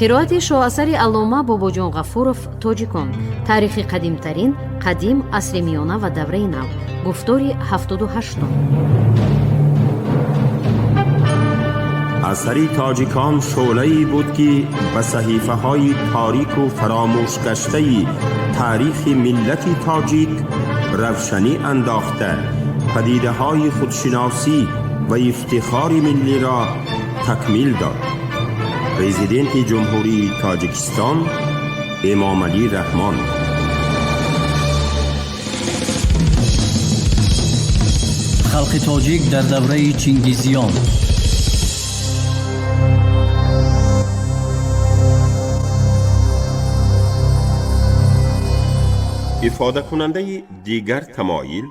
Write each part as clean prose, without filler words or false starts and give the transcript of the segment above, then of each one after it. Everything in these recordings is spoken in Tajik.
Қироати шоҳасари аллома Бобоҷон Ғафуров «Тоҷикон: таърихи қадимтарин, қадим, асри миёна ва давраи нав», гуфтори 78-ум. Асари «Тоҷикон» шӯълае буд, ки ба саҳифаҳои торику фаромӯшгаштаи таърихи миллати тоҷик равшанӣ андохта, падидаҳои худшиносӣ ва ифтихори миллиро такмил дод. Президенти Ҷумҳурии Тоҷикистон Эмомалӣ Раҳмон. Халқи тоҷик дар давраи Чингизиён. Ифодакунандаи дигар тамоил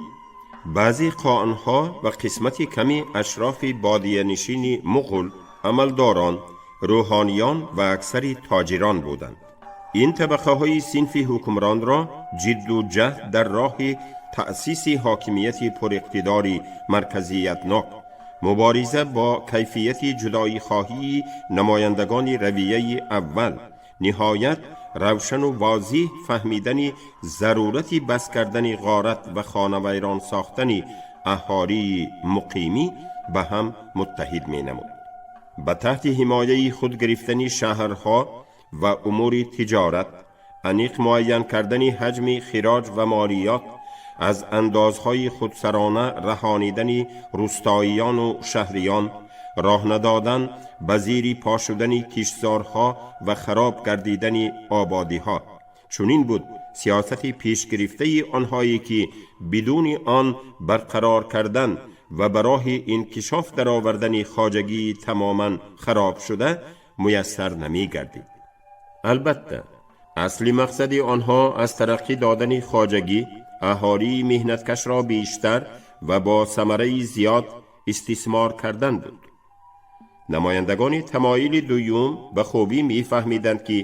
баъзе қоанҳо ва қисмати ками ашрофи бодиянишини муғул, амалдорон, рӯҳониён ва аксари тоҷирон буданд. Ин табақаҳои синфи ҳукмронро ҷидду ҷаҳд дар роҳи таъсиси ҳокимияти пуриқтидори марказиятнок, мубориза бо кайфияти ҷудоихоҳии намояндагони равияи аввал, ниҳоят равшану возеҳ фаҳмидани зарурати бас кардани ғорат ва хонавайрон сохтани аҳолии муқимӣ ба ҳам муттаҳид менамуд. Ба таҳти ҳимояи худ гирифтани шаҳрҳо ва умури тиҷорат, аниқ муайян кардани ҳаҷми хироҷ ва молиёт, аз андозҳои худсарона раҳонидани рӯстоиёну шаҳриён, роҳ надодан ба зири по шудани киштзорҳо ва хароб гардидани ободиҳо, чунин буд сиёсати пешгирифтаи онҳое, ки бидуни он барқарор кардан ва ба роҳи инкишоф даровардани хоҷагии тамоман хароб шуда муяссар намегардид. Албатта, асли мақсади онҳо аз тараққӣ додани хоҷагӣ, аҳолии меҳнаткашро бештар ва бо самараи зиёд истисмор кардан буд. Намояндагони тамоили дуюм ба хубӣ мефаҳмиданд, ки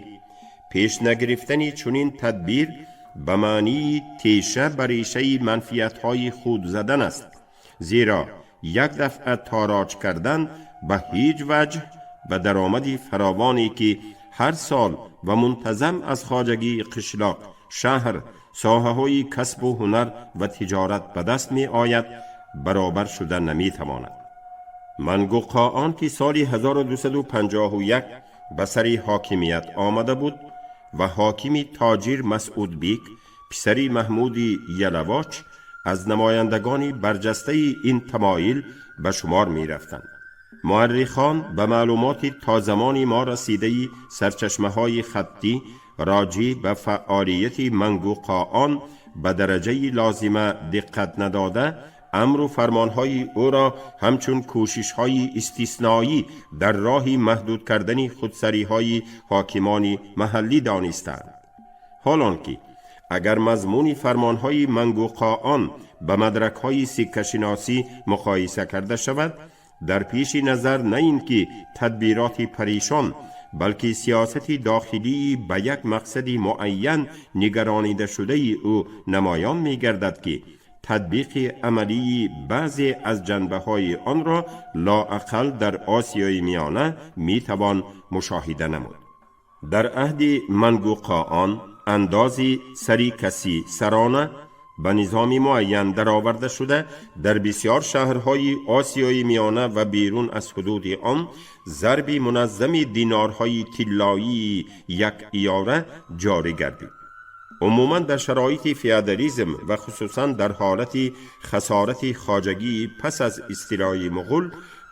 пеш нагирифтани чунин тадбир ба маънии теша ба решаи манфиатҳои худ задан аст, зеро як дафъа тороҷ кардан ба ҳеҷ ваҷҳ ба даромади фаровоне, ки ҳар сол ва мунтазам аз хоҷагии қишлоқ, шаҳр, соҳаҳои касбу ҳунар ва тиҷорат ба даст меояд, баробар шуда наметавонад. Мангуқоон, ки соли 1251 ба сари ҳокимият омада буд, ва ҳокими тоҷир Масъудбек, писари Маҳмуди Ялавоч, аз намояндагони барҷастаи ин тамоил ба шумор мерафтанд. Муаррихон ба маълумоти то замони мо расидаи сарчашмаҳои хаттӣ роҷӣ ба фаъолияти Мангуқоон ба дараҷаи лозима диққат надода, амру фармонҳои ӯро ҳамчун кӯшишҳои истисноӣ дар роҳи маҳдуд кардани худсариҳои ҳокимони маҳаллӣ донистанд. Ҳолон ки агар мазмуни фармонҳои Мангуқоон ба мадракҳои сиккашиносӣ муқоиса карда шавад, дар пеши назар на ин ки тадбироти парешон, балки сиёсати дохилии ба як мақсади муайян нигаронидашудаи ӯ намоён мегардад, ки татбиқи амалии баъзе аз ҷанбаҳои онро лоақал дар Осиёи Миёна метавон мушоҳида намуд. Дар аҳди Мангуқоон андози сари касӣ сарона ба низоми муайян дароварда шуда, дар бисёр шаҳрҳои Осиёи Миёна ва берун аз ҳудуди он зарби муназзами динорҳои тиллоии як иёра ҷорӣ гардид. Умуман, дар шароити феодализм ва хусусан дар ҳолати хасорати хоҷагии пас аз истилои муғул,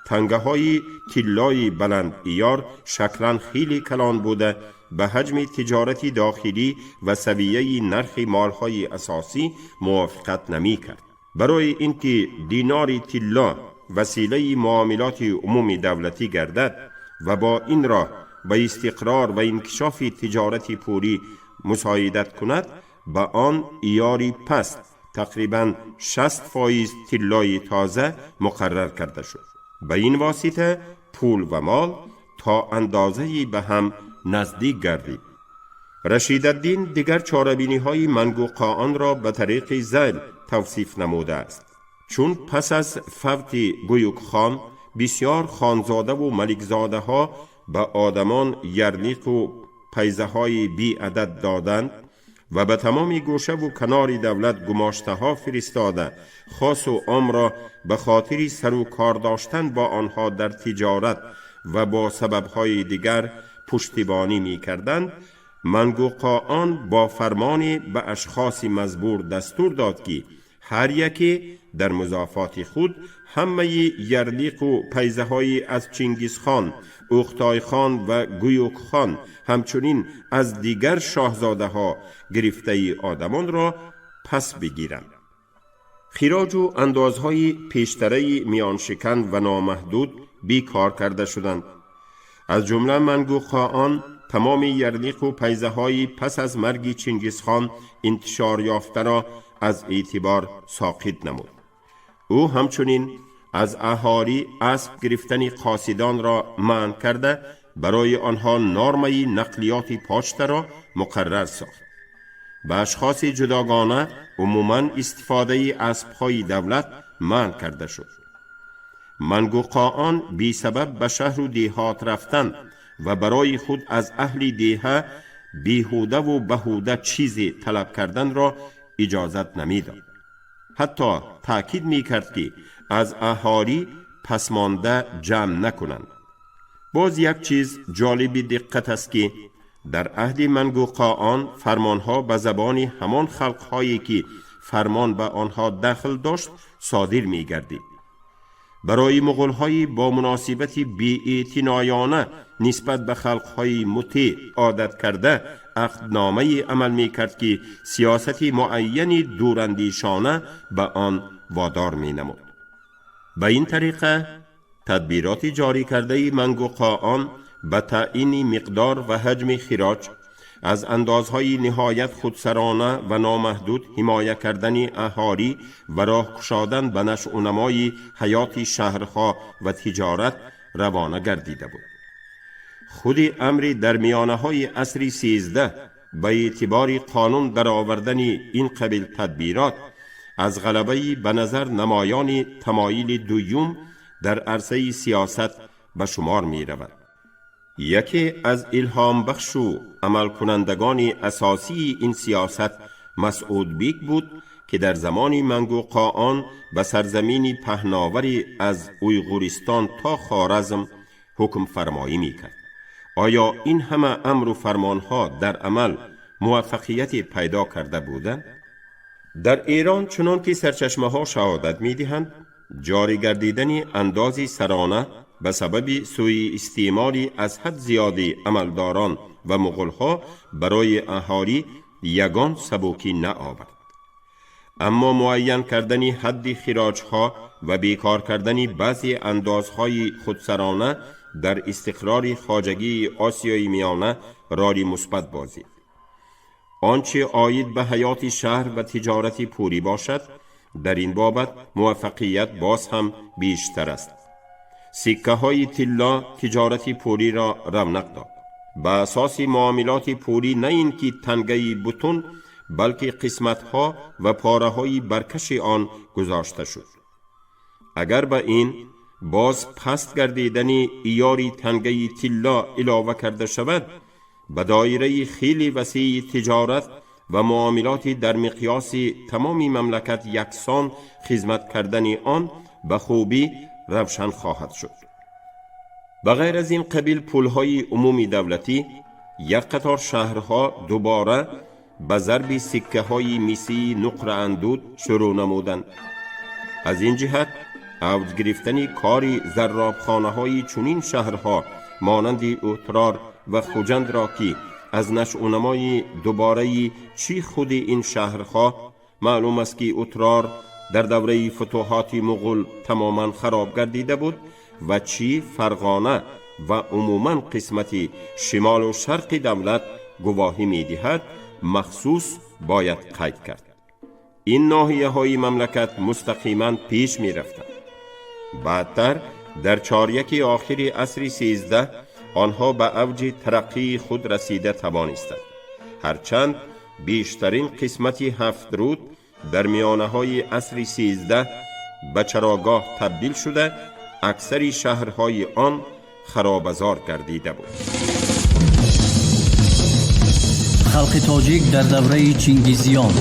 тангаҳои тиллои баландиёр шаклан хеле калон буда, ба ҳаҷми тиҷорати дохилӣ ва савияи нархи молҳои асосӣ мувофиқат намекард. Барои ин ки динори тилло василаи муомилоти умуми давлатӣ гардад ва бо ин роҳ ба истиқрор ва инкишофи тиҷорати пулӣ мусоидат кунад, ба он иёри паст, тақрибан 60% тиллои тоза муқаррар карда шуд. Ба ин восита пул ва мол то андозае ба ҳам наздик гардид. Рашидаддин дигар чорабиниҳои Мангуқоонро ба тариқи зайл тавсиф намудааст. Чун пас аз фавти Гуюкхон бисёр хонзодаву маликзодаҳо ба одамон ярлиқу пайзаҳои беадад доданд ва ба тамоми гӯшаву канори давлат гумоштаҳо фиристода, хосу омро ба хотири сару кор доштан бо онҳо дар тиҷорат ва бо сабабҳои дигар пуштибонӣ мекарданд, Мангуқоон бо фармоне ба ашхоси мазбур дастур дод, ки ҳар яке дар музофоти худ ҳамаи ярлиқу пайзаҳои аз Чингизхон, Ӯхтойхон ва Гуюкхон, ҳамчунин аз дигар шоҳзодаҳо гирифтаи одамонро пас бигиранд. Хироҷу андозҳои пештараи миёншикан ва номаҳдуд бекор карда шуданд. Аз ҷумла Мангуқоон тамоми ярлиқу пайзаҳои пас аз марги Чингизхон интишор ёфтаро аз эътибор соқит намуд. Ӯ ҳамчунин аз аҳолӣ асп гирифтани қосидонро манъ карда, барои онҳо нормаи нақлиёти почтаро муқаррар сохт. Ба ашхоси ҷудогона умуман истифодаи аспҳои давлат манъ карда шуд. Мангуқоон бесабаб ба шаҳру деҳот рафтан ва барои худ аз аҳли деҳа беҳудаву баҳуда чизе талаб карданро иҷозат намедод. Ҳатто таъкид мекард, ки аз аҳолӣ пасмонда ҷамъ накунанд. Боз як чиз ҷолиби диққат аст, ки дар аҳди Мангуқоон фармонҳо ба забони ҳамон халқҳое, ки фармон ба онҳо дахл дошт, содир мегардид. Барои муғулҳои бо муносибати беэътиноёна нисбат ба халқҳои мутеъ одат карда аҳдномае амал мекард, ки сиёсати муайяни дурандешона ба он водор менамуд. Ба ин тариқа тадбироти ҷорӣ кардаи Мангуқоон ба таъйини миқдор ва ҳаҷми хироҷ, аз андозҳои ниҳоят худсарона ва номаҳдуд ҳимоя кардани аҳолӣ ва роҳ кушодан ба нашъунамои ҳаёти шаҳрҳо ва тиҷорат равона гардида буд. Худи амри дар миёнаҳои асри 13 ба эътибори қонун даровардани ин қабил тадбирот аз ғалабаи ба назар намоёни тамоили дуюм дар арсаи сиёсат ба шумор меравад. Яке аз илҳомбахшу амалкунандагони асосии ин сиёсат Масъудбек буд, ки дар замони Мангуқоон ба сарзамини паҳновари аз Уйғуристон то Хоразм ҳукмфармоӣ мекард. Оё ин ҳама амру фармонҳо дар амал муваффақияте пайдо карда буданд? Дар Эрон, чунон ки сарчашмаҳо шаҳодат медиҳанд, ҷорӣ гардидани андози сарона ба сабаби сӯи истеъмоли аз ҳад зиёди амалдорон ва муғулҳо барои аҳолӣ ягон сабукӣ наовард. Аммо муайян кардани ҳадди хироҷҳо ва бекор кардани баъзе андозҳои худсарона дар истиқрори хоҷагии Осиёи Миёна роли мусбат бозид. Он че оид ба ҳаёти шаҳр ва тиҷорати пулӣ бошад, дар ин бобат муваффақият боз ҳам бештар аст. Сиккаҳои тилло тиҷорати пулиро равнақ дод. Ба асоси муомилоти пулӣ на ин ки тангаи бутун, балки қисматҳо ва пораҳои баркаши он гузошта шуд. Агар ба ин боз паст гардидани иёри тангаи тилло илова карда шавад, ба доираи хеле васеи тиҷорат ва муомилоти дар миқёси тамоми мамлакат яксон хизмат кардани он ба хубӣ равшан хоҳад шуд. Ба ғайр аз ин қабил пулҳои умуми давлатӣ, як қатор шаҳрҳо дубора ба зарби сиккаҳои мисии нуқраандуд шурӯъ намуданд. Аз ин ҷиҳат авҷ гирифтани кори зарробхонаҳои чунин шаҳрҳо монанди Утрор ва Хуҷандро, ки аз нашъунамои дубораи чӣ худи ин шаҳрҳо маълум аст, ки Утрор дар давраи футӯҳоти муғул тамоман хароб гардида буд, ва чӣ Фарғона ва умуман қисмати шимолу шарқи давлат гувоҳӣ медиҳад, махсус бояд қайд кард. Ин ноҳияҳои мамлакат мустақиман пеш мерафтанд. Баъдтар дар чоряки охири асри 13 онҳо ба авҷи тараққии худ расида тавонистанд, ҳарчанд бештарин қисмати Ҳафтруд дар миёнаҳои асри 13 ба чарогоҳ табдил шуда, аксари шаҳрҳои он харобазор гардида буд. Халқи тоҷик дар давраи Чингизиён.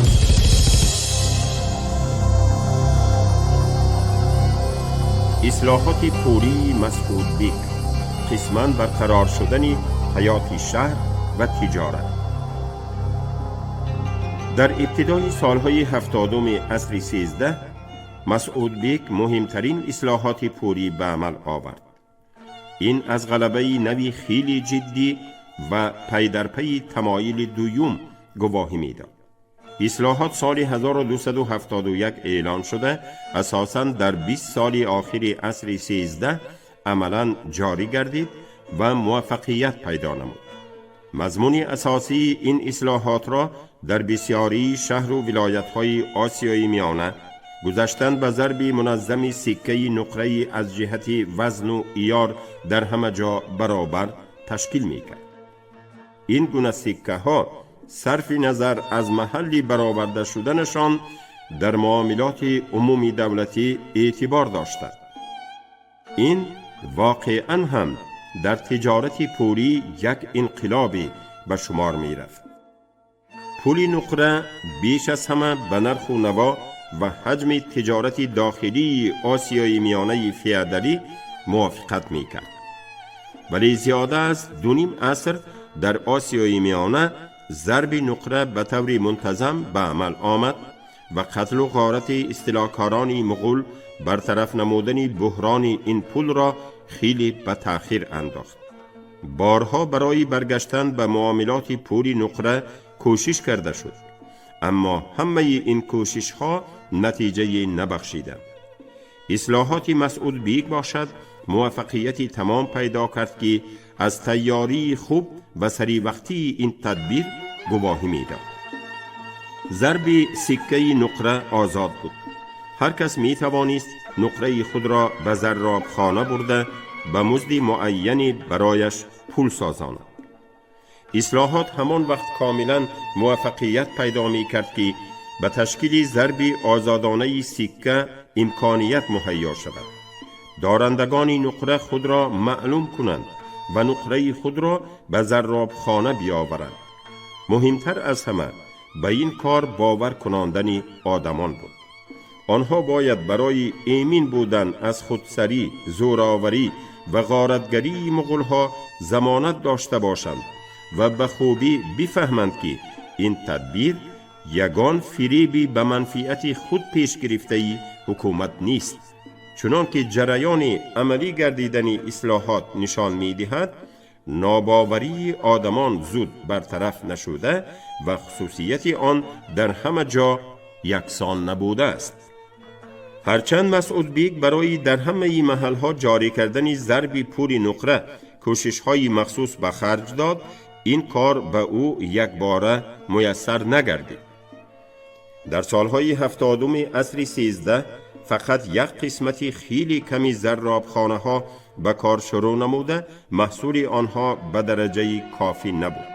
Ислоҳоти пулии Масъудбек, қисман барқарор шудани ҳаёти шаҳр ва тиҷорат. Дар ибтидои солҳои 70-уми асри 13 Масъудбек муҳимтарин ислоҳоти пулӣ ба амал овард. Ин аз ғалабаи нави хеле ҷиддӣ ва пайдарпайи тамоили дуюм гувоҳӣ медод. Ислоҳот соли 1271 эълон шуда, асосан дар 20 соли охири асри 13 амалан ҷорӣ гардид ва муваффақият пайдо намуд. Мазмуни асосии ин ислоҳотро дар бисёрии шаҳру вилоятҳои Осиёи Миёна гузаштан ба зарби муназзами сиккаи нуқраи аз ҷиҳати вазну иёр дар ҳама ҷо баробар ташкил мекард. Ин гуна сиккаҳо сарфи назар аз маҳалли бароварда шуданашон дар муомилоти умуми давлатӣ эътибор доштанд. Ин воқеан ҳам дар тиҷорати пулӣ як инқилобе ба шумор мерафт. Пули нуқра беш аз ҳама ба нарху наво ва ҳаҷми тиҷорати дохилии Осиёи Миёнаи феодалӣ мувофиқат мекард. Вале зиёда аз 2.5 аср дар Осиёи Миёна зарби нуқра ба таври мунтазам ба амал омад ва қатлу ғорати истилокорони муғул бартараф намудани буҳрони ин пулро хеле ба таъхир андохт. Борҳо барои баргаштан ба муомилоти пули нуқра кӯшиш карда шуд, аммо ҳамаи ин кӯшишҳо натиҷае набахшиданд. Ислоҳоти Масъудбек бошад, муваффақияти тамом пайдо кард, ки аз тайёрии хуб ва саривақтии ин тадбир гувоҳӣ медод. Зарби сиккаи нуқра озод буд. Ҳар кас метавонист нуқраи худро ба зарробхона бурда, ба музди муайяне барояш пул созонад. Ислоҳот ҳамон вақт комилан муваффақият пайдо мекард, ки ба ташкили зарби озодонаи сикка имконият муҳайё шавад. Дорандагони нуқра худро маълум кунанд ва нуқраи худро ба зарробхона биёваранд. Муҳимтар аз ҳама ба ин кор бовар кунондани одамон буд. Онҳо бояд барои эмин будан аз худсарӣ, зӯроварӣ ва ғоратгарии муғулҳо замонат дошта бошанд ва ба хубӣ бифаҳманд, ки ин тадбир ягон фиреби ба манфиати худ пеш гирифтаи ҳукумат нест. Чунон ки ҷараёни амалӣ гардидани ислоҳот нишон медиҳад, нобоварии одамон зуд бартараф нашуда ва хусусияти он дар ҳама ҷо яксон набудааст. Ҳарчанд Масъудбек барои дар ҳамаи маҳалҳо ҷорӣ кардани зарби пули нуқра кӯшишҳои махсус ба харҷ дод, ин кор ба ӯ якбора муяссар нагардид. Дар солҳои 70-уми асри 13 фақат як қисмати хеле ками зарробхонаҳо ба кор шурӯъ намуда, маҳсули онҳо ба дараҷаи кофӣ набуд.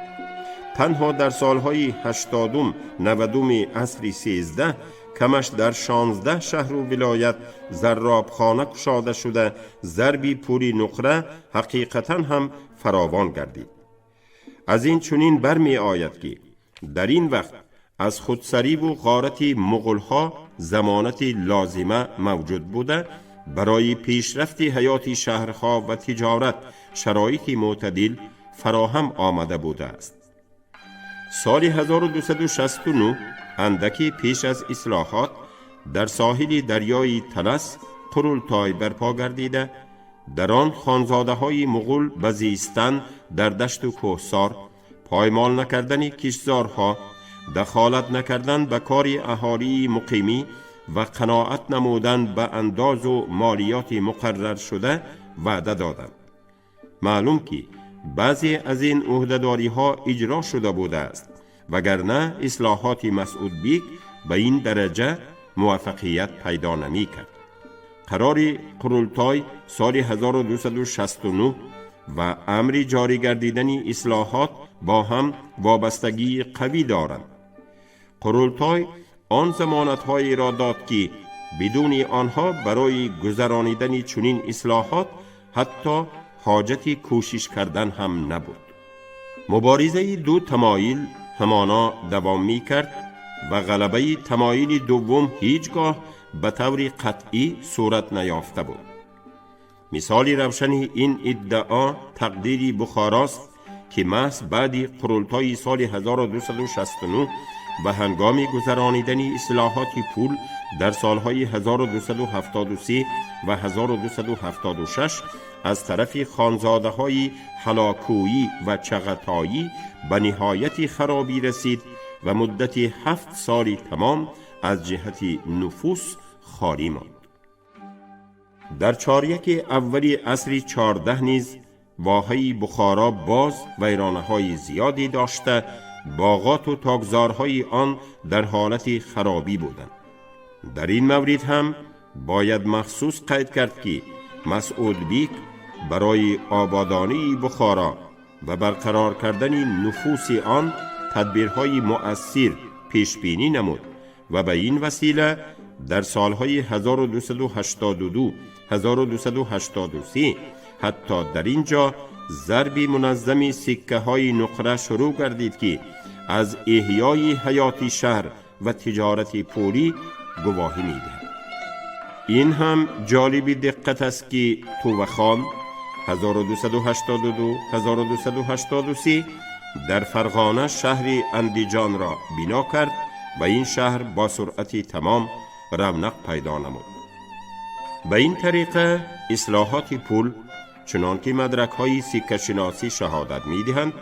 Танҳо дар солҳои 80-ум, 90-уми асри 13 камаш дар 16 шаҳру вилоят зарробхона кушода шуда, зарби пули нуқра ҳақиқатан ҳам фаровон гардид. Аз ин чунин бармеояд, ки дар ин вақт аз худсариву ғорати муғулҳо замонати лозима мавҷуд буда, барои пешрафти ҳаёти шаҳрҳо ва тиҷорат шароити мӯътадил фароҳам омада будааст. Соли 1269, андаке пеш аз ислоҳот, дар соҳили дарёи Талас қурултой барпо гардида, дар он хонзодаҳои муғул ба зистан дар дашту кӯҳсор, поймол накардани киштзорҳо, дахолат накардан ба кори аҳолии муқимӣ ва қаноат намудан ба андозу молиёти муқарраршуда ваъда доданд. Маълум, ки баъзе аз ин ӯҳдадориҳо иҷро шуда будааст, вагарна ислоҳоти Масъудбек ба ин дараҷа муваффақият пайдо намекард. Қарори қурултой соли 1269 ва амри ҷорӣ гардидани ислоҳот бо ҳам вобастагии қавӣ доранд. Қурултой Он замонатҳоеро дод, ки бидуни онҳо барои гузаронидани чунин ислоҳот ҳатто ҳоҷати кӯшиш кардан ҳам набуд. Муборизаи ду тамоил ҳамоно давом мекард ва ғалабаи тамоили дуввум ҳеҷ гоҳ ба таври қатъӣ сурат наёфта буд. Мисоли равшани ин иддао тақдири Бухорост, ки маҳз баъди қурултои соли 1269 ва ҳангоми гузаронидани ислоҳоти пул дар солҳои 1273 ва 1276 аз тарафи хонзодаҳои Ҳалокӯӣ ва Чағатоӣ ба ниҳояти харобӣ расид ва муддати 7 соли тамом аз ҷиҳати нуфус холӣ монд. Дар чоряки аввали асри 14 низ воҳаи Бухоро боз вайронаҳои зиёде дошта, боғоту токзорҳои он дар ҳолати харобӣ буданд. Дар ин маврид ҳам бояд махсус қайд кард, ки Масъудбик барои ободонии Бухоро ва барқарор кардани нуфуси он тадбирҳои муассир пешбинӣ намуд ва ба ин васила дар солҳои 1282, 1283 ҳатто дар ин ҷо зарби муназзами сиккаҳои нуқра шурӯъ гардид, ки аз эҳёи ҳаёти шаҳр ва тиҷорати пулӣ гувоҳӣ медиҳад. Ин ҳам ҷолиби диққат аст, ки Тувахон 1282, 1283 дар Фарғона шаҳри Андиҷонро бино кард ва ин шаҳр бо суръати тамом равнақ пайдо намуд. Ба ин тариқа ислоҳоти пул, чунон ки мадракҳои сиккашиносӣ шаҳодат медиҳанд,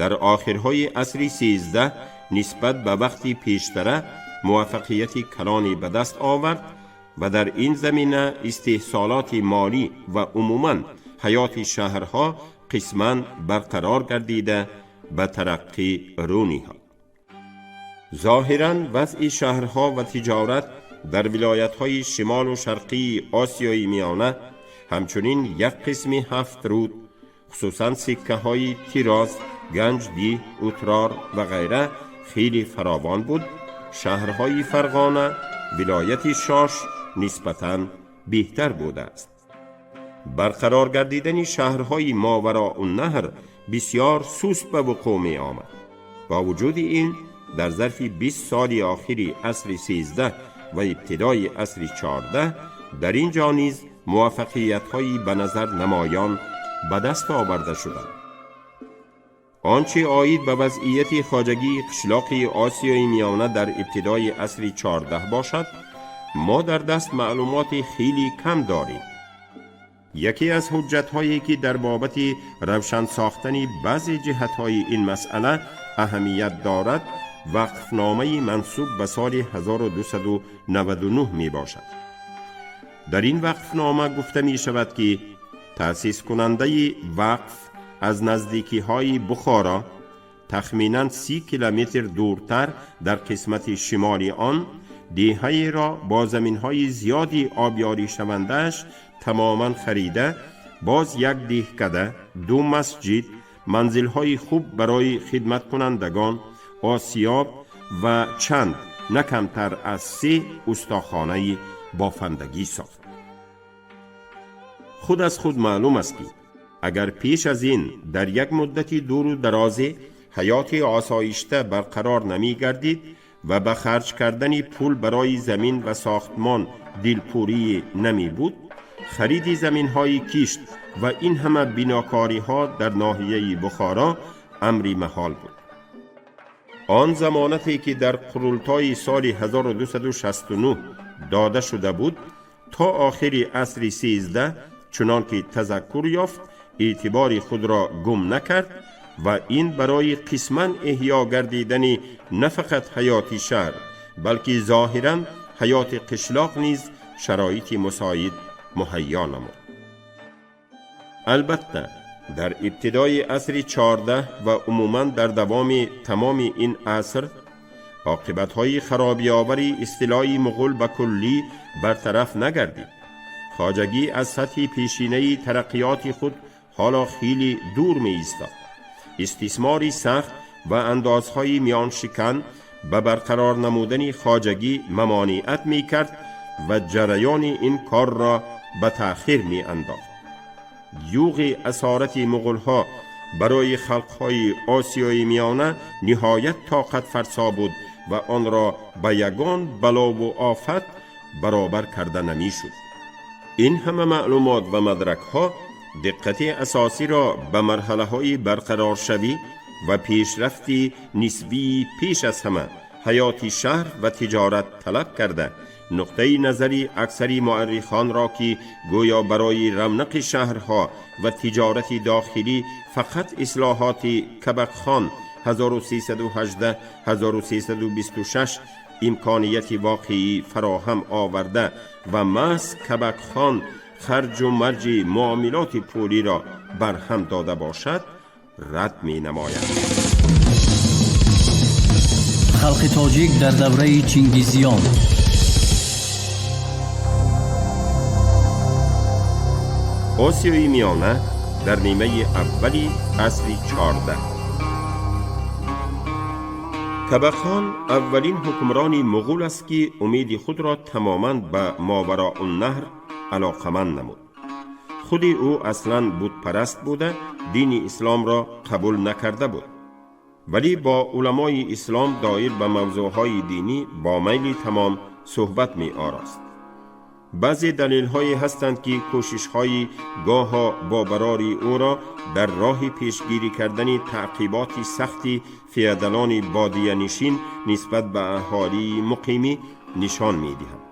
дар охирҳои асри 13 нисбат ба вақти пештара муваффақияти калоне ба даст овард ва дар ин замина истеҳсолоти молӣ ва умуман ҳаёти шаҳрҳо қисман барқарор гардида, ба тараққӣ рӯ ниҳод. Зоҳиран вазъи шаҳрҳо ва тиҷорат дар вилоятҳои шимолу шарқии Осиёи Миёна, ҳамчунин як қисми Ҳафт руд, хусусан сиккаҳои Тироз, Ганҷдиҳ, Утрор ва ғайра хеле фаровон буд, шаҳрҳои Фарғона, вилояти Шош нисбатан беҳтар будааст. Барқарор гардидани шаҳрҳои Мовароуннаҳр бисёр суст ба вуқӯъ меомад. Бо вуҷуди ин, дар зарфи 20 соли охири асри 13 ва ибтидои асри 14 дар ин ҷо низ муваффақиятҳои ба назар намоён ба даст оварда шуданд. Он чӣ оид ба вазъияти хоҷагии қишлоқи Осиёи Миёна дар ибтидои асри 14 бошад, мо дар даст маълумоти хеле кам дорем. Яке аз ҳуҷҷатҳое, ки дар бобати равшан сохтани баъзе ҷиҳатҳои ин масъала аҳамият дорад, вақфномаи мансуб ба соли 1299 мебошад. Дар ин вақфнома гуфта мешавад, ки таъсискунандаи вақф аз наздикиҳои Бухоро, тахминан 30 километр дуртар дар қисмати шимоли он, деҳаеро бо заминҳои зиёди обёришавандааш тамоман харида, боз як деҳкада, ду масҷид, манзилҳои хуб барои хидматкунандагон, осиёб ва чанд на камтар аз се устохонаи бофандагӣ сохт. Худ аз худ маълум аст, ки агар пеш аз ин дар як муддати дуру дарозе ҳаёти осоишта барқарор намегардид ва ба харҷ кардани пул барои замин ва сохтмон дилпурӣ намебуд, хариди заминҳои кишт ва ин ҳама бинокориҳо дар ноҳияи Бухоро амри маҳол буд. Он замонате, ки дар қурултои соли 1269 дода шуда буд, то охири асри 13, чунон ки тазаккур ёфт, эътибори худро гум накард ва ин барои қисман эҳьё гардидани на фақат ҳаёти шаҳр, балки зоҳиран ҳаёти қишлоқ низ шароити мусоид муҳайё намуд. Албатта, дар ибтидои асри 14 ва умуман дар давоми тамоми ин аср оқибатҳои харобиовари истилои муғул ба куллӣ бартараф нагардид. Хоҷагӣ аз сатҳи пешинаи тараққиёти худ ҳоло хеле дур меистод. Истисмори сахт ва андозҳои миёншикан ба барқарор намудани хоҷагӣ мамониат мекард ва ҷараёни ин корро ба таъхир меандохт. Юғи асорати муғулҳо барои халқҳои Осиёи Миёна ниҳоят тоқатфарсо буд ва онро ба ягон балову офат баробар карда намешуд. Ин ҳама маълумот ва мадракҳо диққати асосиро ба марҳалаҳои барқароршавӣ ва пешрафти нисбии пеш аз ҳама ҳаёти шаҳр ва тиҷорат талаб карда, нуқтаи назари аксари муаррихонро, ки гӯё барои равнақи шаҳрҳо ва тиҷорати дохилӣ фақат ислоҳоти Кабакхон 1318-1326 имконияти воқеӣ фароҳам оварда ва маҳз Кабакхон харҷу марҷи муомилоти пулиро барҳам дода бошад, рад менамояд. Халқи тоҷик дар давраи Чингизиён. Осиёи Миёна дар нимаи аввали асри 14. Кабакхон аввалин ҳукмрони муғул аст, ки умеди худро тамоман ба Мовароуннаҳр алоқаманд намуд. Худи ӯ аслан бутпараст буда, дини исломро қабул накарда буд, вале бо уламои ислом доир ба мавзӯъҳои динӣ бо майли тамом суҳбат меорост. Баъзе далелҳое ҳастанд, ки кӯшишҳои гоҳо бо барори ӯро дар роҳи пешгирӣ кардани таъқиботи сахти феодалони бодиянишин нисбат ба аҳолии муқимӣ нишон медиҳанд.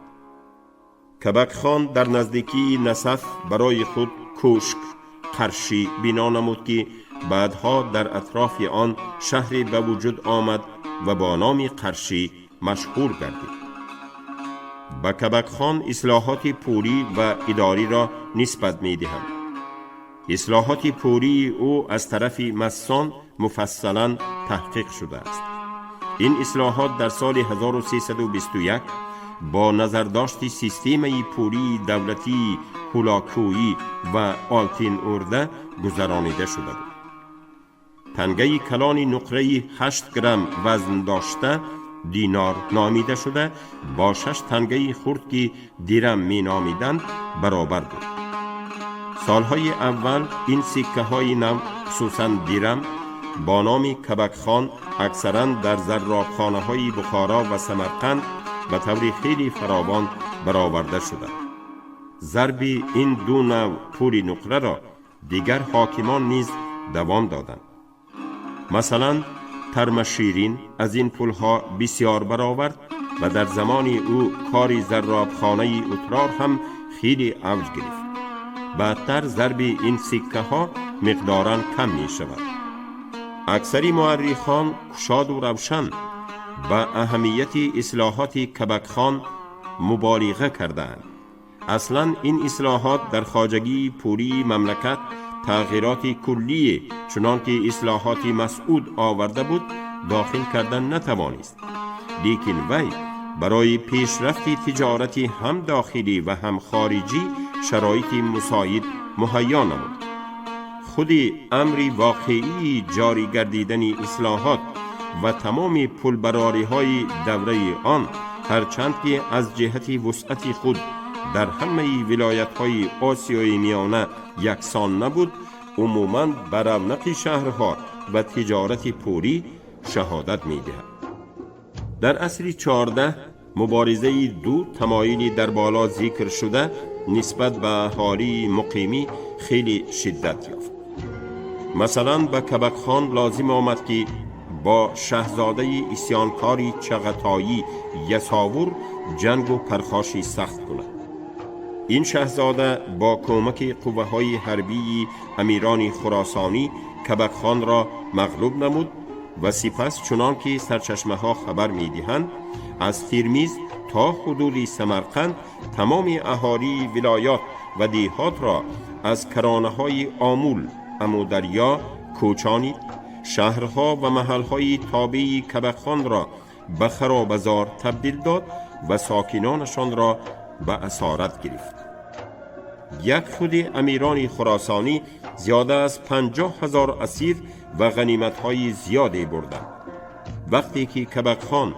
Кабакхон дар наздикии Насаф барои худ кӯшк Қаршӣ бино намуд, ки баъдҳо дар атрофи он шаҳре ба вуҷуд омад ва бо номи Қаршӣ машҳур гардид. Ба Кабакхон ислоҳоти пулӣ ва идориро нисбат медиҳанд. Ислоҳоти пулии ӯ аз тарафи Массон муфассалан таҳқиқ шудааст. Ин ислоҳот дар соли 1321 бо назардошти системаи пулии давлатии Ҳулокӯӣ ва Олтин Урда гузаронида шуда буд. Тангаи калони нуқраи 8 грамм вазн дошта динор номида шуда, бо шаш тангаи хурд, ки дирам меномиданд, баробар буд. Солҳои аввал ин сиккаҳои нав, хусусан дирам, бо номи Кабакхон аксаран дар зарробхонаҳои Бухоро ва Самарқанд ба таври хеле фаровон бароварда шуданд. Зарби ин ду нав пули нуқраро дигар ҳокимон низ давом доданд. Масалан, Тармаширин аз ин пулҳо бисёр баровард ва дар замони ӯ кори зарробхонаи Утрор ҳам хеле авҷ гирифт. Баъдтар зарби ин сиккаҳо миқдоран кам мешавад. Аксари муаррихон кушоду равшан ба аҳамияти ислоҳоти Кабакхон муболиға кардаанд. Аслан ин ислоҳот дар хоҷагии пулии мамлакат тағйироти куллие, чунон ки ислоҳоти Масъуд оварда буд, дохил кардан натавонист, лекин вай барои пешрафти тиҷорати ҳам дохилӣ ва ҳам хориҷӣ шароити мусоид муҳайё намуд. Худи амри воқеии ҷорӣ гардидани ислоҳот ва тамоми пулбарориҳои давраи он, ҳарчанд ки аз ҷиҳати вусъати худ дар ҳамаи вилоятҳои Осиёи Миёна яксон набуд, умуман ба равнақи шаҳрҳо ва тиҷорати пулӣ шаҳодат медиҳад. Дар асри 14 муборизаи ду тамоили дар боло зикр шуда нисбат ба аҳолии муқимӣ хеле шиддат ёфт. Масалан, ба Кабакхон лозим омад, ки бо шаҳзодаи исьёнкори чағатоӣ Ясовур ҷангу пархоши сахт кунад. Ин шаҳзода бо кӯмаки қувваҳои ҳарбии амирони хуросонӣ Кабакхонро мағлуб намуд ва сипас, чунон ки сарчашмаҳо хабар медиҳанд, аз Тирмиз то ҳудуди Самарқанд тамоми аҳолии вилоят ва деҳотро аз каронаҳои Омул, Амударё кӯчонид, шаҳрҳо ва маҳалҳои тобеи Кабакхонро ба харобазор табдил дод ва сокинонашонро ба асорат гирифт. Як худи амирони хуросонӣ зиёда аз 50 000 асир ва ғаниматҳои зиёде бурданд. Вақте ки Кабакхон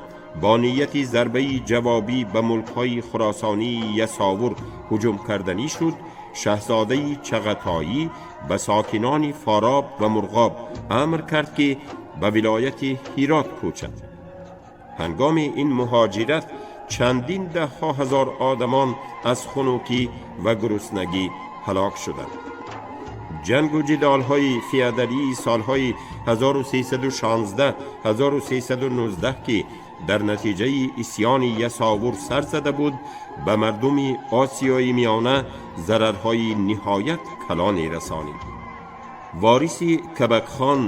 бо нияти зарбаи ҷавобӣ ба мулкҳои хуросонии Ясовур ҳуҷум карданӣ шуд, шаҳзодаи Чағатоӣ ба сокинони Фороб ва Мурғоб амр кард, ки ба вилояти Ҳирот кӯчанд. Ҳангоми ин муҳоҷират чандин даҳҳо ҳазор одамон аз хунукӣ ва гуруснагӣ ҳалок шуданд. Ҷангу ҷидолҳои феодалии солҳои 1316-1319, ки дар натиҷаи исьёни Ясовур сар зада буд, ба мардуми Осиёи Миёна зарарҳои ниҳоят калоне расонид. Вориси Кабакхон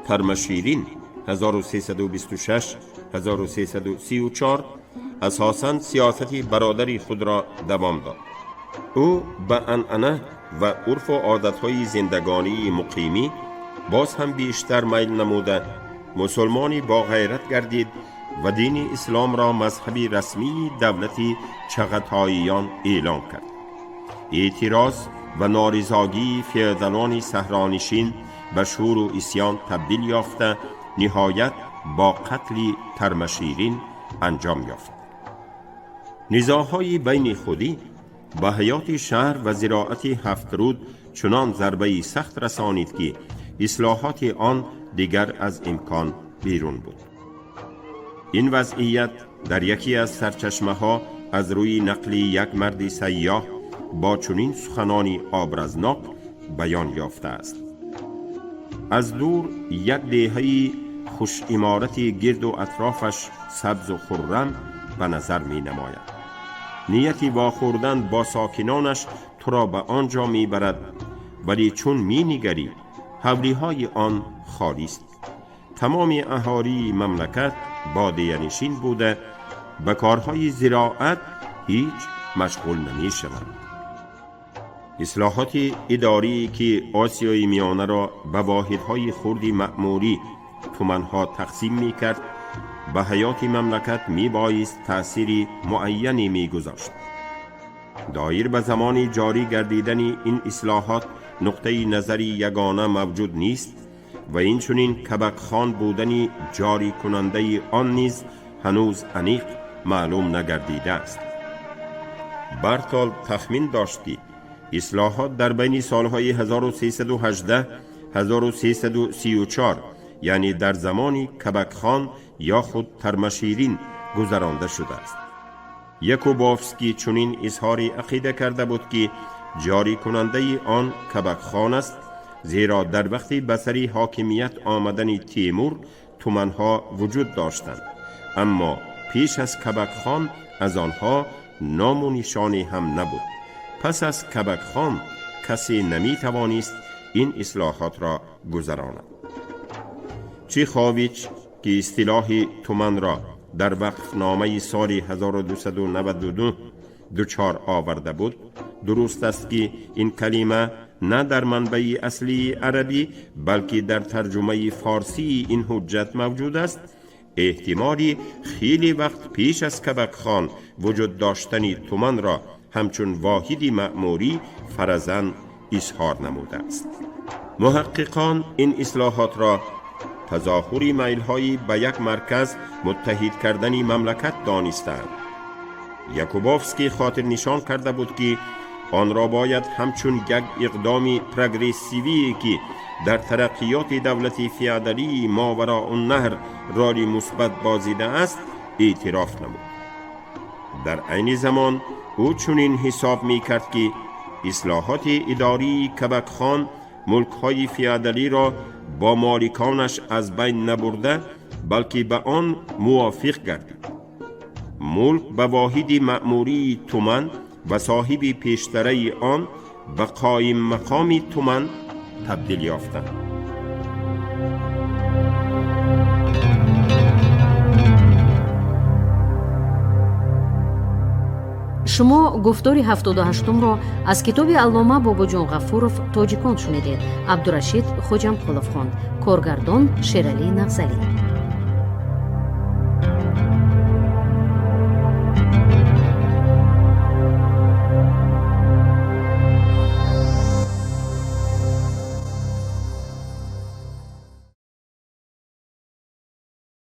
Тармаширин 1326-1334 асосан сиёсати бародари худро давом дод. Ӯ ба анъана ва урфу одатҳои зиндагонии муқимӣ боз ҳам бештар майл намуда, мусулмони боғайрат гардид ва дини исломро мазҳаби расмии давлати Чағатоиён эълон кард. Эътироз ва норизогии феодалони саҳронишин ба шӯру исьён табдил ёфта, ниҳоят бо қатли Тармаширин анҷом ёфт. Низоъҳои байни худӣ ба ҳаёти шаҳр ва зироати Ҳафтруд чунон зарбаи сахт расонид, ки ислоҳоти он дигар аз имкон берун буд. Ин вазъият дар яке аз сарчашмаҳо аз рӯи нақли як марди сайёҳ бо чунин суханони образнок баён ёфтааст: аз дур як деҳаи хушиморати гирду атрофаш сабзу хуррам ба назар менамояд. Нияти вохӯрдан бо сокинонаш туро ба он ҷо мебарад, вале чун менигарӣ, ҳавлиҳои он холист. Тамоми аҳолии мамлакат бодиянишин буда, ба корҳои зироат ҳеҷ машғул намешаванд. Ислоҳоти идорие, ки Осиёи Миёнаро ба воҳидҳои хурди маъмурӣ туманҳо тақсим мекард, ба ҳаёти мамлакат мебоист таъсири муайяне мегузошт. Доир ба замони ҷорӣ гардидани ин ислоҳот нуқтаи назари ягона мавҷуд нест ва инчунин Кабакхон будани ҷорикунандаи он низ ҳанӯз аниқ маълум нагардидааст. Бартол тахмин дошт, ки ислоҳот дар байни солҳои 1318 1334, яъне дар замони Кабакхон ё худ Тармаширин гузаронда шудааст. Якубовский чунин изҳори ақида карда буд, ки ҷорикунандаи он Кабакхон аст, зеро дар вақти ба сари ҳокимият омадани Темур туманҳо вуҷуд доштанд, аммо пеш аз Кабакхон аз онҳо ному нишоне ҳам набуд. Пас аз Кабакхон касе наметавонист ин ислоҳотро гузаронад. Чехович, ки истилоҳи туманро дар вақфномаи соли 1299 дучор оварда буд, дуруст аст, ки ин калима на дар манбаи аслии арабӣ, балки дар тарҷумаи форсии ин ҳуҷҷат мавҷуд аст, эҳтимоли хеле вақт пеш аз Кабакхон вуҷуд доштани туманро ҳамчун воҳиди маъмурӣ фаразан изҳор намудааст. Муҳаққиқон ин ислоҳотро тазоҳури майлҳои ба як марказ муттаҳид кардани мамлакат донистаанд. Якубовский хотирнишон карда буд, ки онро бояд ҳамчун як иқдоми прогрессивие, ки дар тараққиёти давлати феодалии Мовароуннаҳр роли мусбат бозидааст, эътироф намуд. Дар айни замон ӯ чунин ҳисоб мекард, ки ислоҳоти идории Кабакхон мулкҳои феодалиро бо моликонаш аз байн набурда, балки ба он мувофиқ гардид. Мулк ба воҳиди маъмурии туман ва соҳиби пештараи он ба қоиммақоми туман табдил ёфтанд. Шумо гуфтори 78-умро аз китоби аллома Бобоҷон Ғафуров «Тоҷикон» шунидед. Абдурашид Хоҷамқулов хонд, коргардон Шералӣ Нағзалӣ.